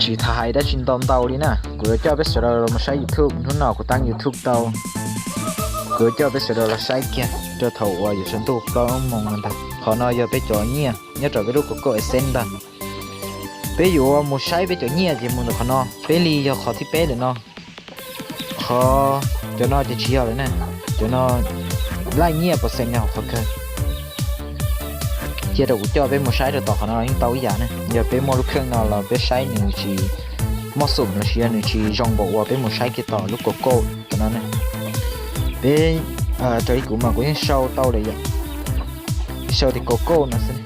Tsis tas hais dab tsi ntau ntau li na, kuv yuav coj peb sawv daws los mus saib YouTube. Hnub no kuv tab YouTube tau, kuv yuav coj peb sawv daws los saib kiag rau thaum uas yuav tsaus ntuj plaub moos no ntag. Qhov no yog peb cov nyiaj nyob rau peb lub Google AdSense ntag. Peb yuav mus saib peb cov nyiaj ces mus ntawm qhov no, peb li yog qhov thib peb ntawm no. Qhov, cov no ces tsis yog lawm na, cov no laij nyiaj percent nyob hauv qhov kawg. Cia rau kuv coj peb mus saib rau tom qhov no los yeej tau ib yam ne. Yog peb muaj lub kheej no los peb saib nws tsis moj xum los sis yog nws tsis zoo npaum uas peb mus saib kiag tom lub Google cov no ne. Peb, raws li kuv mas kuv yeej sau tau lawm yom, sau tias Google no xwb.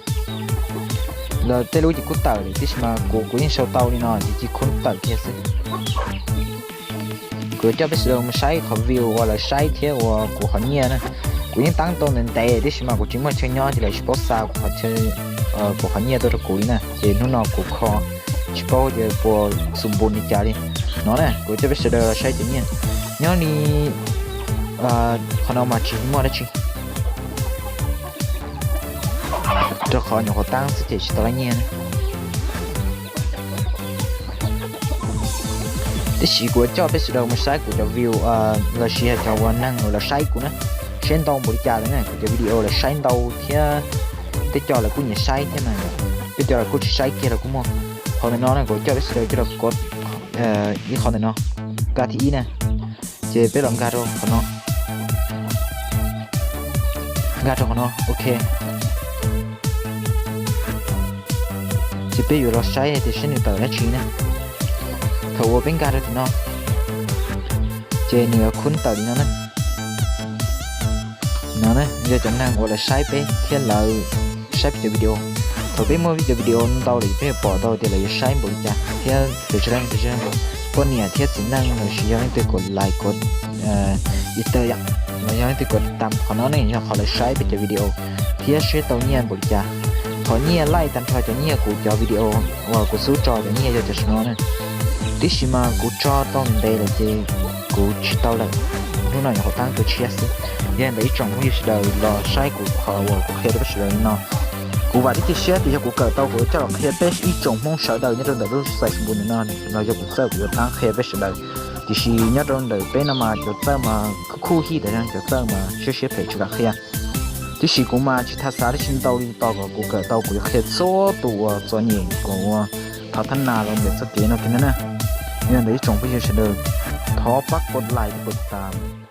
Lawv tej lub ces kuj tawm lawm tiam sis mas kuv, kuv yeej sau tau li no ces cia kuv tawm kiag xwb. Kuv yuav coj peb sawv daws mus saib qhov view uas lawv saib thiab uas kuv qhov nyiaj na. Kuv yeej tab tau ntev ntev tiam sis mas kuv tsis muaj chaw nyob ces lawv tsis paub xa kuv qhov, kuv qhov nyiaj tuaj rau kuv li na, ces hnub no kuv kho tsis paub tias puas xum npum li cas li. No na, kuv coj peb sawv daws los saib cov nyiaj. Nyob li qhov no mas tsis muaj dab tsi, rau qhov nyuam qhuav tab xwb ces tsis tau laij nyiaj na. Tiam sis kuv yuav coj peb sawv daws mus saib kuv cov view los sis yog cov uas neeg uas lawv saib kuv na, saib ntau npaum li cas lawm na, kuv cov video lawv saib ntau thiab tej co lawv kuj nyiam saib thiab na, tej co lawv kuj tsis saib kiag los kuj muaj. Qhov ntawm no na kuv coj peb sawv daws coj los kov ib qhov ntawm no, nkag thib ib na, ces peb los nkag rau qhov no, nkag rau qhov no, ok. Ces peb yuav los saib tias saib nws tawm dab tsi na. Thaum uas peb nkag rau tim no, ces nws yuav khub tawm li no na. No na yog cov neeg uas lawv saib peb thiab lawv saib peb cov video. Thaum peb muaj peb cov video ntau lawm peb yuav pom tau tias lawv yuav saib npaum li cas thiab pom niam thiab txiv neej los sis yog leej twg kom like kom ib tawm yom, los yog leej twg kom tam qhov no ne yog qhov lawv saib peb cov video thiab saib tau nyiaj npaum li cas. Qhov nyiaj laij tag nrho cov nyiaj kuv cov video uas kuv xub tso cov nyiaj yog cov no na. Tiam sis mas kuv tso tau ntev lawm ces kuv tsis tau lawm. Hnub no nyuam qhuav tab kuv tshiab xwb. Yog ntawm ib tsoom phooj ywg sawv daws los saib kuv qhov uas kuv qhia rau peb sawv daws li no. Kuv vam thiab cia siab tias yog kuv kawm tau kuv yuav coj los qhia peb ib tsoom Hmoob sawv daws nyob rau ntawm lub xais xu npu ntawm no los yog kuv txawj kuv yuav tab qhia peb sawv daws. Tiam sis nyob rau ntawm peb no mas cov txawj mas khuj khuj hij tas cov txawj mas siab siab phem tsis kam qhia. Tiam sis kuv mas tsis tas xav dab tsi ntau li tos kom kuv kawm tau kuv yuav qhia txhua tus uas txom nyem kom ua thov thab nas los ntawm txoj kev no kiag na. Yog ntawm ib tsoom phooj ywg sawv daws thov pab kov like thiab kov tas